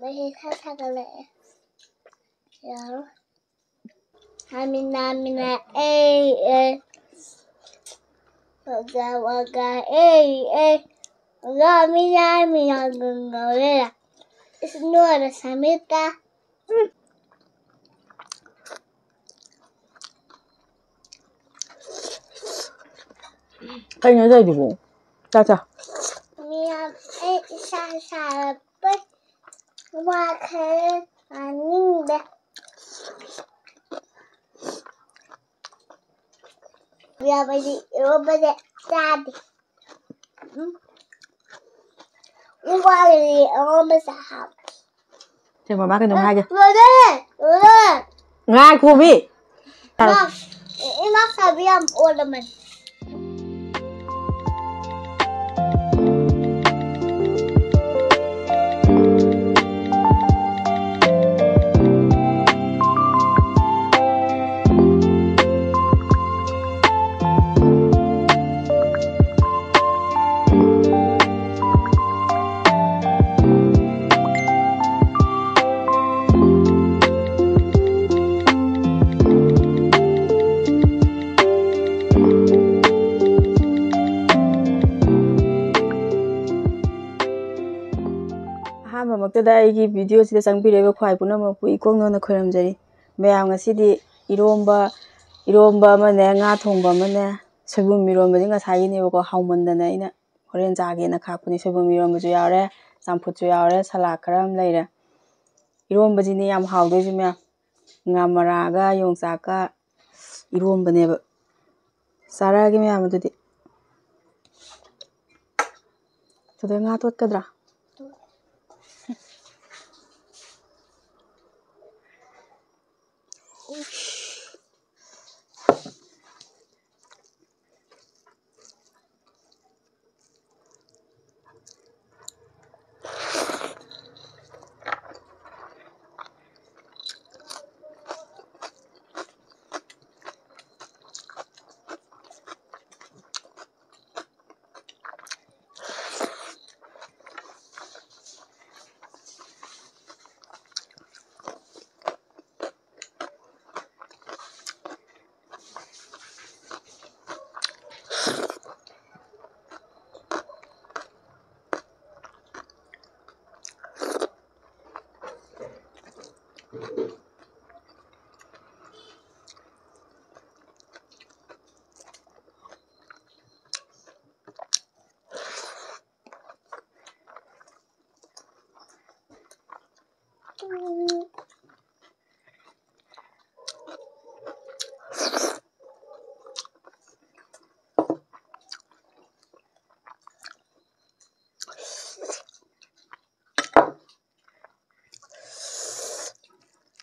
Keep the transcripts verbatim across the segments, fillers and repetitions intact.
ꯃꯍꯤ ꯈꯔ ꯁꯥꯒꯠꯂꯛꯑꯦ꯫ ꯌꯥꯔꯣꯏ꯫ ꯍꯥꯃꯤꯅꯥꯃꯤꯅ ꯑꯦ ꯑꯦ꯫ ꯋꯥꯒ ꯋꯥꯒ ꯑꯦ ꯑꯦ꯫ ꯋꯥꯒ ꯃꯤꯅꯥ ꯃꯤꯅꯥ ꯒꯪꯒꯧꯔꯦ꯫ ꯏꯁ ꯅꯣꯏꯔ ꯁꯃꯤꯇꯥ꯫ ꯀꯩꯅꯣ ꯇꯧꯔꯤꯗꯨꯕꯨ? ꯆꯥ ꯆꯥ꯫ ꯃꯤꯌꯥꯝ ꯑꯩ ꯏꯁꯥ ꯁꯥꯔꯛꯄꯩ ꯋꯥ ꯈꯔ ꯉꯥꯡꯅꯤꯡꯗꯦ꯫ ꯌꯥꯕꯗꯤ ꯏꯔꯣꯝꯕꯁꯦ ꯆꯥꯗꯦ꯫ ꯎꯝ꯫ ꯏꯔꯣꯝꯕꯁꯦ ꯍꯥꯎꯋꯦ꯫ ꯁꯦ, ꯃꯃꯥ ꯀꯩꯅꯣꯝ ꯍꯥꯏꯒꯦ꯫ ꯂꯣꯏꯔꯦ! ꯂꯣꯏꯔꯦ! ꯉꯥꯏꯈꯣꯃꯤ! ꯏꯃꯥ, ꯏꯃꯥ ꯁꯥꯕꯤ ꯌꯥꯝ ꯑꯣꯜꯂꯝꯃꯅꯤ꯫ ꯑꯍꯥꯟꯕꯃꯛꯇꯗ ꯑꯩꯒꯤ ꯚꯤꯗꯤꯑꯣꯁꯤꯗ ꯆꯪꯕꯤꯔꯤꯕ ꯈ꯭ꯋꯥꯏ ꯄꯨꯝꯅꯃꯛꯄꯨ ꯏꯀꯣꯛ ꯅꯧꯅ ꯈꯣꯏꯔꯝꯖꯔꯤ꯫ ꯃꯌꯥꯝ, ꯉꯁꯤꯗꯤ ꯏꯔꯣꯝꯕ, ꯏꯔꯣꯝꯕ ꯑꯃꯅꯦ, ꯉꯥ ꯊꯣꯡꯕ ꯑꯃꯅꯦ, ꯁꯣꯏꯕꯨꯝ ꯏꯔꯣꯝꯕꯁꯤ ꯉꯁꯥꯏꯒꯤꯅꯦꯕꯀꯣ, ꯍꯥꯎꯃꯟꯗꯅ ꯑꯩꯅ ꯍꯣꯔꯦꯟ ꯆꯥꯒꯦꯅ ꯈꯥꯛꯄꯅꯤ꯫ ꯁꯣꯏꯕꯨꯝ ꯏꯔꯣꯝꯕꯁꯨ ꯌꯥꯎꯔꯦ, ꯆꯝꯐꯨꯠꯁꯨ ꯌꯥꯎꯔꯦ, ꯁꯂꯥꯗ ꯈꯔ ꯑꯃ ꯂꯩꯔꯦ꯫ ꯏꯔꯣꯝꯕꯁꯤꯅꯦ ꯌꯥꯝ ꯍꯥꯎꯗꯣꯏꯁꯦ ꯃꯌꯥꯝ꯫ ꯉꯥ ꯃꯔꯥꯒ ꯌꯣꯡꯆꯥꯛꯀ ꯏꯔꯣꯝꯕꯅꯦꯕ꯫ ꯆꯥꯔꯛꯑꯒꯦ ꯃꯌꯥꯝ ꯑꯗꯨꯗꯤ꯫ ꯁꯤꯗ ꯉꯥ ꯇꯣꯠꯀꯗ꯭ꯔꯥ?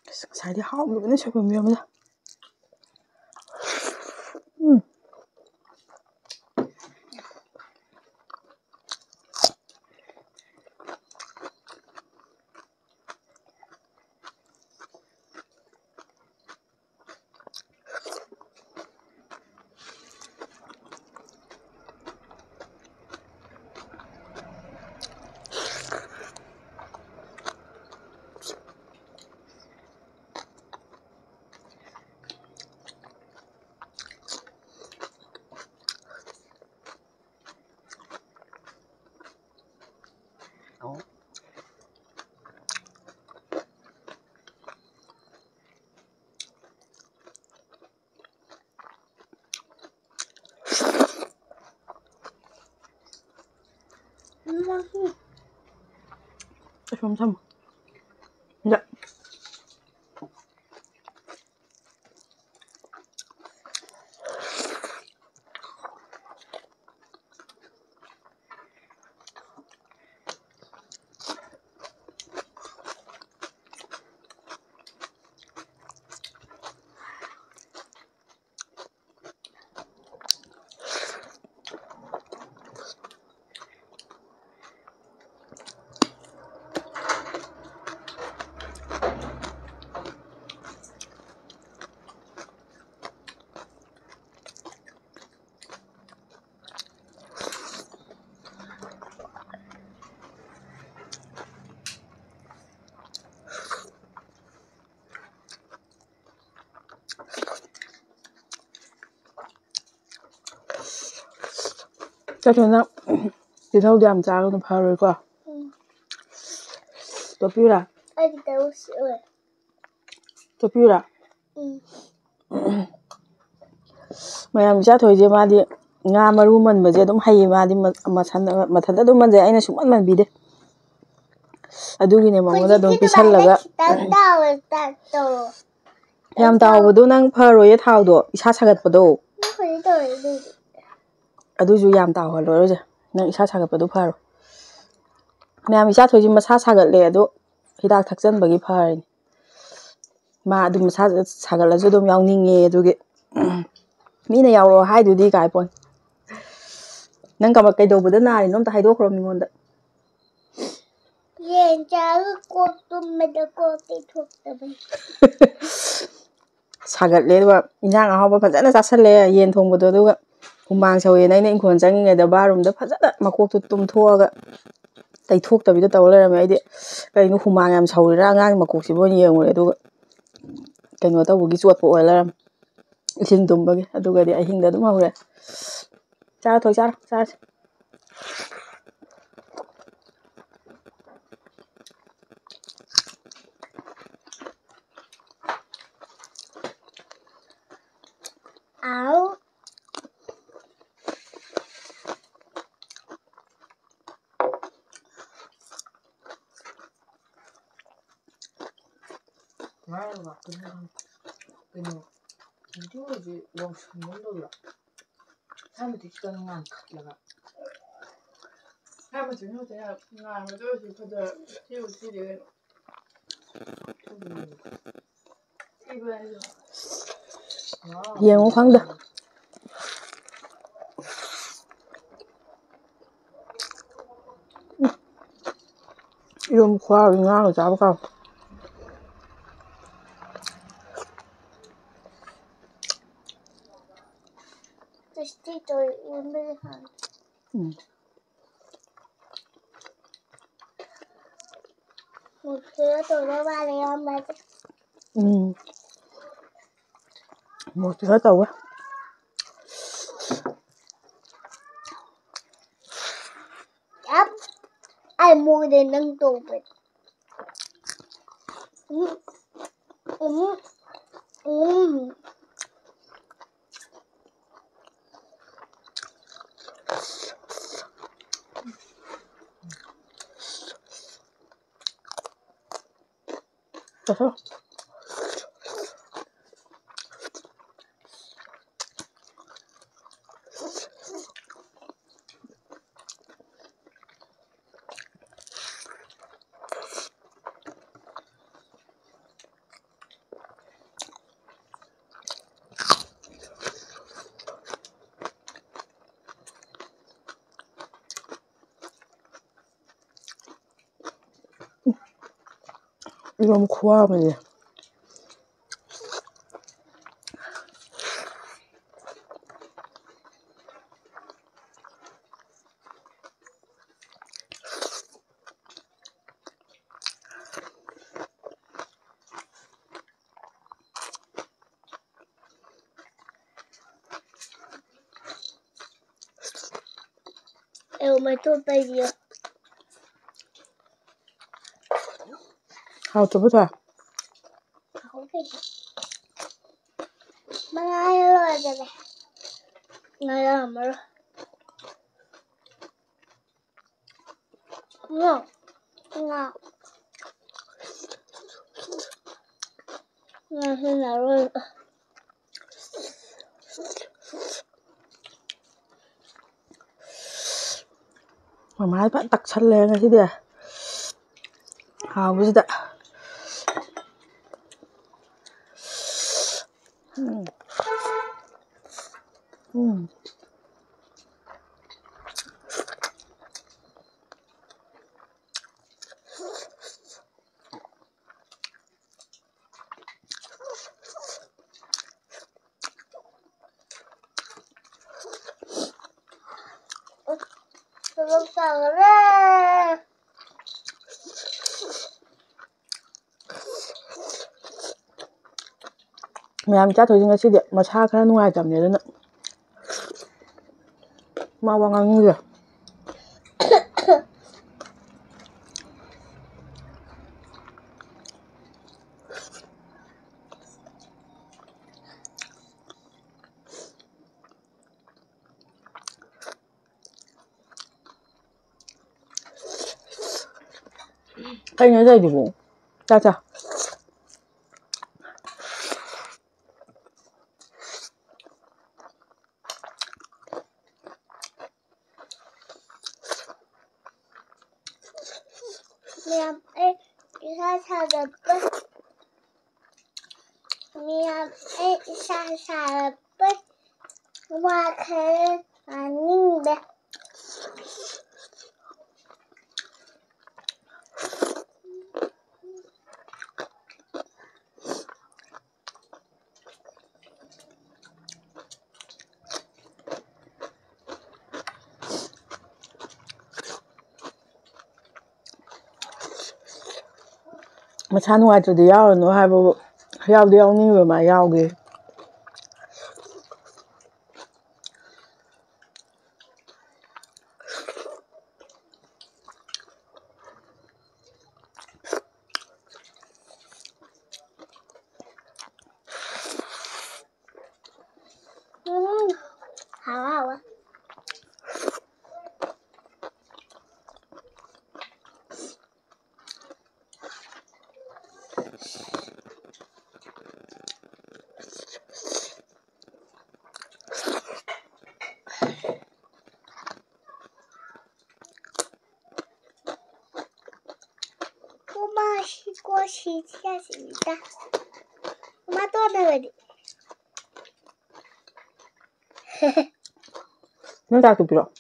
ꯑꯁ, ꯉꯁꯥꯏꯗꯤ ꯍꯥꯎꯈꯤꯕꯅꯦ ꯁꯣꯏꯕꯨꯝ ꯏꯔꯣꯝꯕꯗꯣ꯫ ꯎꯝ꯫ ꯑꯁꯣꯝ ꯊꯝꯃꯣ꯫ ꯁꯤꯗ꯫ ꯆꯠꯈ꯭ꯔꯦ ꯅꯪ꯫ ꯇꯤꯜꯍꯧꯗꯤ ꯌꯥꯝ ꯆꯥꯒꯅꯨ, ꯐꯔꯣꯏꯀꯣ꯫ ꯎꯝ꯫ ꯇꯣꯠꯄꯤꯔꯥ? ꯑꯩꯗꯤ ꯇꯧꯁꯤ ꯑꯣꯏ꯫ ꯇꯣꯠꯄꯤꯌꯨꯔꯥ? ꯎꯝ꯫ ꯃꯌꯥꯝ ꯏꯆꯥ ꯊꯣꯏꯁꯦ ꯃꯥꯗꯤ ꯉꯥ ꯃꯔꯨ ꯃꯟꯕꯁꯦ ꯑꯗꯨꯝ ꯍꯩꯌꯦ꯫ ꯃꯥꯗꯤ ꯃ-, ꯃꯊꯟ-, ꯃꯊꯟꯇ ꯑꯗꯨꯝ ꯃꯟꯖꯩ꯫ ꯑꯩꯅ ꯁꯨꯡꯃꯟ ꯃꯟꯕꯤꯗꯦ꯫ ꯑꯗꯨꯒꯤꯅꯦ ꯃꯉꯣꯟꯗ ꯑꯗꯨꯝ ꯍꯧꯖꯤꯛꯀꯤ ꯄꯤꯁꯜꯂꯒ꯫ ꯑꯗꯨꯃꯥꯏꯅ ꯈꯤꯇꯪ ꯇꯥꯎꯔ ꯇꯥꯛ ꯇꯧꯔꯣ꯫ ꯌꯥꯝ ꯇꯥꯎꯕꯗꯣ ꯅꯪ ꯐꯔꯣꯏꯌꯦ, ꯊꯥꯎꯗꯣ ꯏꯁꯥ ꯁꯥꯒꯠꯄꯗꯣ꯫ ꯅꯪ ꯍꯧꯖꯤꯛ ꯇꯧꯔꯤ ꯑꯗꯨꯗꯤ꯫ ꯑꯗꯨꯁꯨ ꯌꯥꯝ ꯇꯥꯎꯍꯜꯂꯔꯣꯏꯁꯦ꯫ ꯅꯪ ꯏꯁꯥ ꯁꯥꯒꯠꯄꯗꯣ ꯐꯔꯣꯏ꯫ ꯃꯌꯥꯝ ꯏꯆꯥ ꯊꯣꯏꯁꯤ ꯃꯁꯥ ꯁꯥꯒꯠꯂꯦ ꯑꯗꯣ ꯍꯤꯗꯥꯛ ꯊꯛꯆꯟꯕꯒꯤ ꯐꯔꯤꯅꯤ꯫ ꯃꯥ ꯑꯗꯨꯝ ꯃꯁꯥ ꯁꯥꯒꯠꯂꯁꯨ ꯑꯗꯨꯝ ꯌꯥꯎꯅꯤꯡꯉꯦ ꯑꯗꯨꯒꯤ꯫ ꯃꯤꯅ ꯌꯥꯎꯔꯛꯑꯣ ꯍꯥꯏꯗꯨꯗꯤ ꯀꯥꯏ ꯄꯣꯟ꯫ ꯅꯪ ꯀꯃ-, ꯀꯩꯗꯧꯕꯗ ꯅꯥꯔꯤꯅꯣ ꯑꯝꯇ ꯍꯥꯏꯗꯣꯛꯈ꯭ꯔꯣ ꯃꯤꯉꯣꯟꯗ꯫ ꯌꯦꯟ ꯆꯥꯔꯒ ꯀꯣꯛ ꯇꯨꯝꯕꯗ ꯀꯣꯛ ꯇꯩꯊꯣꯛꯇꯕꯩ꯫ ꯁꯥꯒꯠꯂꯦ ꯑꯗꯨꯒ ꯏꯟꯖꯥꯡ ꯑꯍꯥꯎꯕ ꯐꯖꯅ ꯆꯥꯁꯜꯂꯦ ꯌꯦꯟ ꯊꯣꯡꯕꯗꯣ, ꯑꯗꯨꯒ ꯍꯨꯃꯥꯡ ꯁꯧꯋꯦꯅ ꯑꯩꯅ ꯏꯪꯈꯣꯜ ꯆꯪꯉꯤꯉꯩꯗ ꯕꯥꯠꯔꯨꯝꯗ ꯐꯖꯅ ꯃꯀꯣꯛꯇꯨ ꯇꯨꯝꯊꯣꯛꯑꯒ ꯇꯩꯊꯣꯛꯇꯕꯤꯗ ꯇꯧ ꯂꯩꯔꯝꯃꯦ꯫ ꯑꯩꯗꯤ ꯀꯩꯅꯣ ꯍꯨꯃꯥꯡ ꯌꯥꯝ ꯁꯧꯔꯤꯔꯥ ꯑꯉꯥꯡꯒꯤ ꯃꯀꯣꯛꯁꯤꯕꯨ ꯑꯣꯏꯅ ꯌꯦꯡꯉꯨꯔꯦ꯫ ꯑꯗꯨꯒ ꯀꯩꯅꯣ ꯇꯧꯕꯒꯤ ꯆꯣꯠꯄ ꯑꯣꯏ ꯂꯩꯔꯝꯃꯦ, ꯏꯁꯤꯡ ꯇꯨꯝꯕꯒꯤ꯫ ꯑꯗꯨꯒꯗꯤ ꯑꯍꯤꯡꯗ ꯑꯗꯨꯝ ꯍꯧꯔꯦ꯫ ꯆꯥꯔꯣ ꯊꯣꯏ, ꯆꯥꯔꯣ, ꯆꯥꯔꯁꯤ꯫ ꯑꯥꯎ꯫ ꯀꯩꯅꯣ, ꯚꯤꯗꯤꯑꯣꯁꯦ ꯂꯧꯁꯟꯕ ꯉꯝꯗꯕ꯭ꯔꯥ? ꯁꯥꯃꯗꯤ ꯈꯤꯇꯪ ꯉꯥꯟꯈꯠꯂꯒ꯫ ꯁꯥꯃꯗꯤ ꯈꯤꯇꯪ ꯉꯥꯟꯕꯗ ꯑꯣꯏꯔꯁꯨ ꯐꯖ-, ꯊꯤꯕꯨ ꯊꯤꯔꯦ ꯀꯩꯅꯣ꯫ ꯌꯦꯡꯉꯨ ꯈꯪꯗꯦ꯫ ꯏꯔꯣꯝ ꯈꯨꯍꯥꯎꯗꯤ ꯉꯥꯒ ꯆꯥꯕ ꯀꯥꯎ꯫ ꯇꯦꯁꯇꯤ ꯇꯧꯋꯦ, ꯏꯔꯣꯝꯕꯁꯦ ꯍꯥꯎꯋꯦ꯫ ꯎꯝ꯫ ꯃꯣꯔꯣꯛꯁꯤꯒ ꯇꯧꯗꯧ ꯃꯥꯜꯂꯦ, ꯏꯔꯣꯝꯕꯁꯦ꯫ ꯎꯝ꯫ ꯃꯣꯔꯣꯛꯁꯤꯒ ꯇꯧꯋꯦ꯫ ꯌꯥꯝ, ꯑꯩ ꯃꯣꯔꯣꯛꯁꯦ ꯅꯪ ꯇꯧꯕꯅꯦ꯫ ꯎꯝ꯫ ꯎꯝ, ꯎꯝ꯫ ꯆꯠꯊꯣꯛ꯫ ꯏꯔꯣꯝ ꯈꯨꯋꯥ ꯑꯃꯅꯦ꯫ ꯑꯦ, ꯃꯩꯇꯣꯟ ꯄꯩꯔꯤꯌꯣ꯫ ꯍꯥꯎꯇ꯭ꯔꯕꯣ, ꯊꯣꯏ? ꯍꯥꯎꯇꯦ꯫ ꯃꯉꯥꯏ ꯂꯣꯏꯔꯦ꯫ ꯉꯥ ꯌꯥꯝꯃꯔꯣꯏ꯫ ꯉꯥ꯫ ꯉꯥ꯫ ꯉꯥꯁꯤꯅ ꯑꯔꯣꯏꯕ꯫ ꯃꯃꯥꯏ ꯐꯖꯅ ꯇꯛꯁꯜꯂꯦ ꯉꯁꯤꯗꯤ꯫ ꯍꯥꯎꯕꯁꯤꯗ꯫ ꯎꯝ꯫ ꯎꯝ꯫ ꯆꯥꯛ ꯆꯥꯈꯔꯦ꯫ ꯃꯌꯥꯝ ꯆꯥꯊꯣꯛꯏꯁꯦ ꯉꯁꯤꯗꯤ ꯃꯁꯥ ꯈꯔ ꯅꯨꯡꯉꯥꯏꯇꯕꯅꯦ, ꯑꯗꯨꯅ ꯃꯥ ꯋꯥ ꯉꯥꯡꯅꯤꯡꯗꯦ꯫ ꯀꯩꯅꯣ ꯇꯧꯔꯤꯗꯨꯕꯨ? ꯆꯥ, ꯆꯥ꯫ ꯃꯌꯥꯝ, ꯑꯩ ꯏꯁꯥ ꯁꯥꯒꯠꯄ꯫ ꯃꯌꯥꯝ, ꯑꯩ ꯏꯁꯥ ꯁꯥꯒꯠꯄ꯫ ꯋꯥ ꯈꯔ ꯉꯥꯡꯅꯤꯡꯗꯦ꯫ ꯃꯁꯥ ꯅꯨꯡꯉꯥꯏꯇ꯭ꯔꯗꯤ ꯌꯥꯎꯔꯅꯨ ꯍꯥꯏꯕꯕꯨ ꯌꯥꯎꯗꯤ ꯌꯥꯎꯅꯤꯡꯉꯤꯕ ꯃꯥ ꯌꯥꯎꯒꯦ꯫ ꯎꯝ, ꯍꯥꯎꯋꯦ, ꯍꯥꯎꯋꯦ꯫ ꯀꯣꯃꯥ ꯁꯤ ꯀꯣ ꯁꯤ ꯁꯤ ꯁꯤꯗ꯫ ꯀꯣꯃꯥ ꯇꯣꯟꯅꯕꯗꯤ꯫ ꯅꯪ ꯆꯥꯛꯇꯨ ꯄꯤꯔꯛꯑꯣ꯫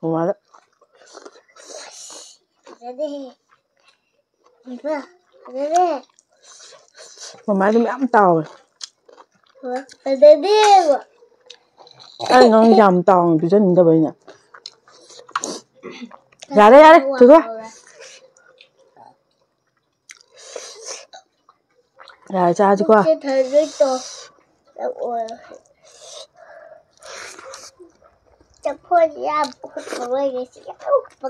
ꯃꯃꯥꯗ꯫ ꯐꯖꯗꯦꯍꯦ꯫ ꯏꯃꯥ, ꯐꯖꯗꯦꯍꯦ꯫ ꯃꯃꯥꯗ ꯃꯌꯥꯝ ꯇꯥꯎꯋꯦ꯫ ꯐꯖꯗꯦꯕ꯫ ꯑꯩ ꯅꯪ ꯌꯥꯝ ꯇꯥꯎꯅ ꯄꯤꯖꯅꯤꯡꯗꯕ ꯑꯩꯅ꯫ ꯌꯥꯔꯦ, ꯌꯥꯔꯦ, ꯊꯨꯗꯣꯛ꯫ ꯌꯥꯔꯦ, ꯆꯥꯁꯤꯀꯣ꯫ ꯄꯨꯛꯁꯦ ꯊꯟꯗꯣꯏ ꯇꯧ-, ꯇꯧꯑꯣ꯫ ꯆꯐꯨꯁꯦ ꯌꯥꯝ ꯀꯨꯞꯄ ꯑꯣꯏꯔꯦ, ꯁꯤ ꯌꯥꯝ ꯀꯨꯞꯄ꯫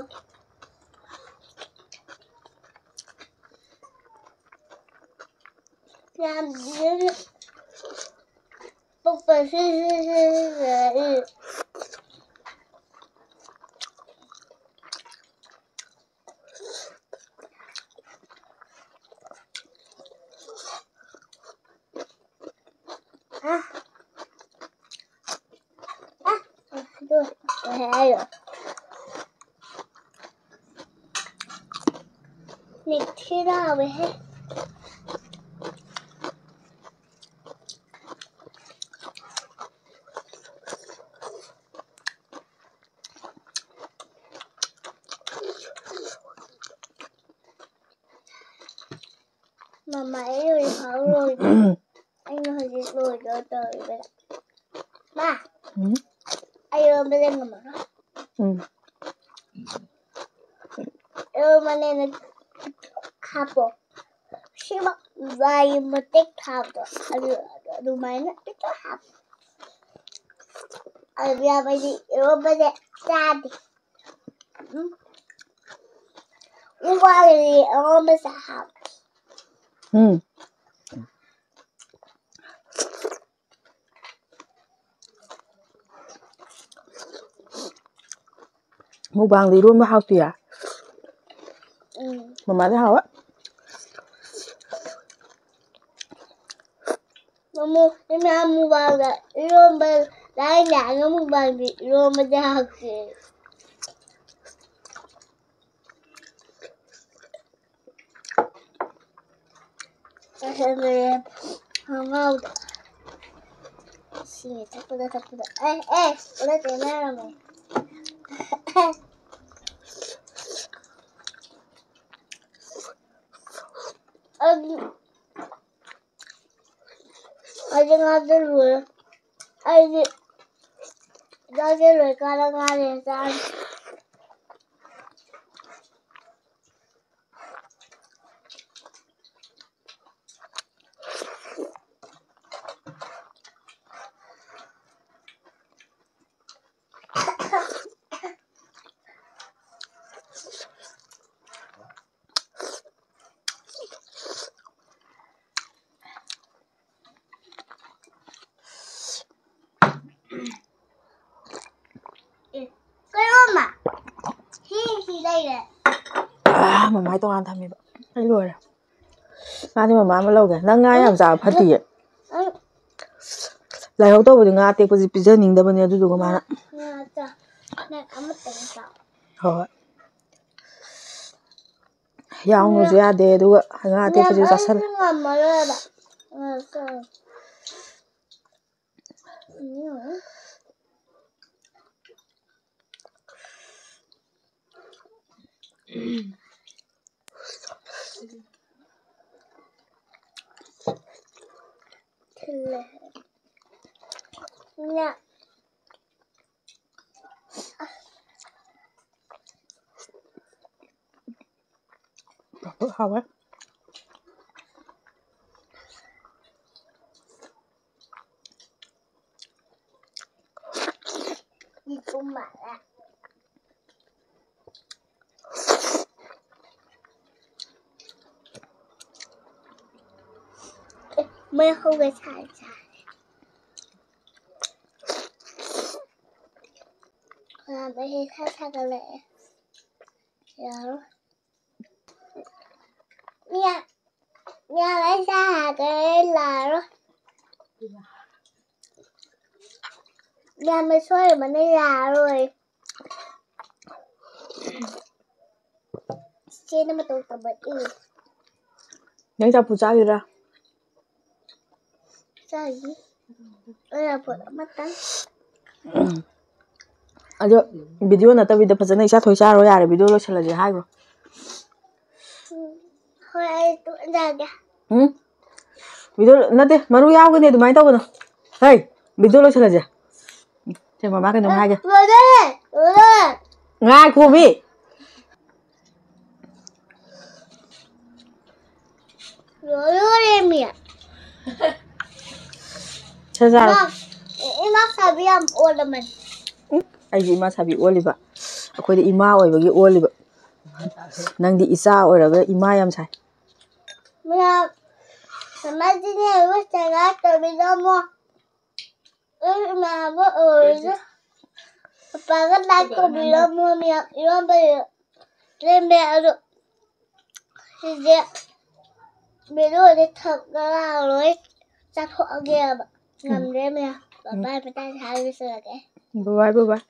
ꯌꯥꯝ ꯀꯨꯞꯄ, ꯁꯤ, ꯁꯤ, ꯁꯤ, ꯁꯤ, ꯁꯤ꯫ ꯑꯩꯔꯣ? ꯃꯤꯛꯁꯤꯗ ꯍꯥꯎꯋꯦꯍꯦ꯫ ꯃꯃꯥ, ꯑꯩ ꯍꯧꯖꯤꯛ ꯐꯥꯎ ꯂꯣꯏꯗ꯭ꯔꯤ꯫ ꯑꯩꯅ ꯍꯧꯖꯤꯛ ꯂꯣꯏꯗꯧ ꯇꯧꯔꯤꯕꯅꯦ꯫ ꯃꯥ, ꯎꯝ? ꯑꯩ ꯏꯔꯣꯟꯕꯁꯦ ꯉꯝꯃꯔꯣꯏ꯫ ꯎꯝ꯫ ꯏꯔꯣꯟꯕꯅꯦꯅ ꯍꯥꯞꯄꯣ꯫ ꯁꯤꯃꯛ ꯂꯥꯏꯒꯤ ꯃꯇꯦꯛ ꯊꯥꯕꯗꯣ, ꯑꯗꯨ, ꯑꯗꯨꯃꯥꯏꯅ ꯍꯦꯛꯇ ꯍꯥꯞꯄꯣ꯫ ꯑꯗꯨ ꯌꯥꯝꯃꯗꯤ ꯏꯔꯣꯟꯕꯁꯦ ꯆꯥꯗꯦ꯫ ꯎꯝ꯫ ꯃꯨꯛꯕꯥꯡꯗꯗꯤ ꯏꯔꯣꯟꯕꯁꯦ ꯍꯥꯎꯋꯦ꯫ ꯎꯝ꯫ ꯃꯨꯛꯕꯥꯡꯗ ꯏꯔꯣꯟꯕ ꯍꯥꯎꯇꯤꯌꯦ? ꯎꯝ꯫ ꯃꯃꯥꯗꯤ ꯍꯥꯎꯋꯦ꯫ ꯃꯃꯣ, ꯏꯃꯥ ꯃꯨꯛꯕꯥꯡꯗ ꯏꯔꯣꯟꯕ ꯂꯥꯏ ꯂꯥꯛꯑꯒ ꯃꯨꯛꯕꯥꯡꯗꯤ ꯏꯔꯣꯟꯕꯗꯤ ꯍꯥꯎꯇꯦ꯫ ꯈꯪꯍꯧꯗꯦ꯫ ꯁꯤ ꯊꯛꯄꯗ, ꯊꯛꯄꯗ꯫ ꯑꯦ, ꯑꯦ, ꯑꯣꯟꯅ ꯇꯩꯅꯔꯝꯃꯦ꯫ ꯑꯗꯨ, ꯑꯩꯗꯤ ꯉꯥꯁꯦ ꯂꯣꯏꯔꯦ꯫ ꯑꯩꯗꯤ ꯆꯥꯛꯁꯦ ꯂꯣꯏꯔꯀꯥꯟꯗ ꯉꯥ ꯂꯩꯔ ꯆꯥꯔꯅꯤ꯫ ꯑꯦ, ꯀꯩꯅꯣ, ꯃꯥ? ꯁꯤ, ꯁꯤ ꯂꯩꯔꯦ꯫ ꯑꯥ, ꯃꯃꯥꯏ ꯇꯣꯉꯥꯟ ꯊꯝꯃꯦꯕ꯫ ꯑꯩ ꯂꯣꯏꯔꯦ꯫ ꯃꯥꯗꯤ ꯃꯃꯥ ꯑꯃ ꯂꯧꯒꯦ꯫ ꯅꯪ ꯉꯥ ꯌꯥꯝ ꯆꯥꯕ ꯐꯠꯇꯤꯌꯦ꯫ ꯎꯝ꯫ ꯂꯥꯏꯍꯧ ꯇꯧꯕꯗꯤ ꯉꯥ ꯑꯇꯦꯛꯄꯁꯤ ꯄꯤꯖꯅꯤꯡꯗꯕꯅꯦ, ꯑꯗꯨꯗꯨꯒ ꯃꯥꯅ ꯉꯥ ꯆꯥ-, ꯅꯪ ꯑꯃꯇꯪ ꯆꯥꯎ꯫ ꯍꯣꯏ ꯍꯣꯏ꯫ ꯌꯥꯎꯅꯁꯨ ꯌꯥꯗꯦ, ꯑꯗꯨꯒ ꯉꯥ ꯑꯇꯦꯛꯄꯁꯨ ꯆꯥꯁꯜꯂꯦ꯫ ꯉꯝꯃꯔꯣꯏꯕ꯫ ꯊꯤꯜꯂꯦ꯫ ꯉꯥ꯫ ꯄꯥꯐꯣꯔ ꯍꯥꯎꯋꯦ꯫ ꯌꯦꯇꯨꯝ ꯃꯥꯜꯂꯦ꯫ ꯑꯦ, ꯃꯩ ꯍꯧꯒꯠ ꯁꯥꯔꯦ, ꯁꯥꯔꯦ꯫ ꯃꯩ ꯈꯔ ꯁꯥꯒꯠꯂꯛꯑꯦ꯫ ꯌꯥꯔꯣꯏ꯫ ꯃꯤ ꯌꯥꯝ, ꯃꯤ ꯌꯥꯝ ꯂꯩ ꯁꯥꯒꯠꯂꯦ, ꯂꯥꯛꯑꯔꯣꯏ꯫ ꯌꯥꯝꯅ ꯁꯣꯏꯔꯕꯅ ꯌꯥꯔꯣꯏ꯫ ꯆꯦꯅ ꯃꯇꯧ ꯇꯝꯃꯛꯏ꯫ ꯅꯪ ꯆꯝꯐꯨꯠ ꯆꯥꯈꯤꯗ꯭ꯔꯥ? ꯆꯥꯈꯤ꯫ ꯑꯩ ꯆꯝꯐꯨꯠ ꯑꯃꯇꯪ꯫ ꯑꯗꯣ ꯚꯤꯗꯤꯑꯣ ꯅꯠꯇꯕꯤꯗ ꯐꯖꯅ ꯏꯆꯥ ꯊꯣꯏ ꯆꯥꯔꯣ ꯌꯥꯔꯦ, ꯚꯤꯗꯤꯑꯣ ꯂꯣꯏꯁꯤꯜꯂꯁꯦ ꯍꯥꯏꯈ꯭ꯔꯣ꯫ ꯎꯝ, ꯍꯣꯏ, ꯑꯩ ꯇꯣꯛꯑꯖꯒꯦ꯫ ꯎꯝ? ꯚꯤꯗꯤꯑꯣ ꯅꯠꯇꯦ, ꯃꯔꯨ ꯌꯥꯎꯒꯅꯤ, ꯑꯗꯨꯃꯥꯏꯅ ꯇꯧꯒꯅꯨ꯫ ꯍꯩ, ꯚꯤꯗꯤꯑꯣ ꯂꯣꯏꯁꯤꯜꯂꯁꯦ꯫ ꯁꯦ, ꯃꯃꯥ ꯀꯩꯅꯣꯝ ꯍꯥꯏꯒꯦ꯫ ꯂꯣꯏꯔꯦ, ꯂꯣꯏꯔꯦ꯫ ꯉꯥꯏꯈꯣꯃꯤ꯫ ꯂꯣꯏꯔꯦꯃꯤ꯫ ꯁꯦ, ꯆꯥꯔꯣ꯫ ꯏꯃꯥ, ꯏꯃꯥ ꯁꯥꯕꯤ ꯌꯥꯝ ꯑꯣꯜꯂꯝꯃꯅꯤ꯫ ꯎꯝ, ꯑꯩꯁꯦ ꯏꯃꯥ ꯁꯥꯕꯤ ꯑꯣꯜꯂꯤꯕ꯫ ꯑꯩꯈꯣꯏꯗꯤ ꯏꯃꯥ ꯑꯣꯏꯕꯒꯤ ꯑꯣꯜꯂꯤꯕ꯫ ꯅꯪꯗꯤ ꯏꯆꯥ ꯑꯣꯏꯔꯒ ꯏꯃꯥ ꯌꯥꯝ ꯁꯥꯏ꯫ ꯃꯌꯥꯝ, ꯃꯃꯥꯁꯤꯅꯦ, ꯏꯃꯥ ꯁꯥꯕꯤ ꯇꯧꯕꯤꯔꯝꯃꯣ꯫ ꯑꯩ ꯏꯃꯥꯟꯅꯕ ꯑꯣꯏꯔꯁꯨ ꯄꯄꯥꯒ ꯂꯥꯏꯛ ꯇꯧꯕꯤꯔꯝꯃꯣ ꯃꯌꯥꯝ꯫ ꯏꯔꯣꯟꯕ ꯂꯦꯝꯃꯦ ꯑꯗꯣ ꯁꯤꯁꯦ ꯚꯤꯗꯤꯑꯣꯁꯦ ꯊꯝꯃꯒ ꯂꯣꯏ ꯆꯥꯊꯣꯛꯑꯒꯦꯕ꯫ ꯉꯝꯗ꯭ꯔꯦ ꯃꯌꯥꯝ꯫ ꯕꯕꯥꯏ ꯃꯇꯥꯡ ꯍꯥꯏꯔꯒ ꯂꯣꯏꯁꯤꯜꯂꯒꯦ꯫ ꯕꯕꯥꯏ, ꯕꯕꯥꯏ꯫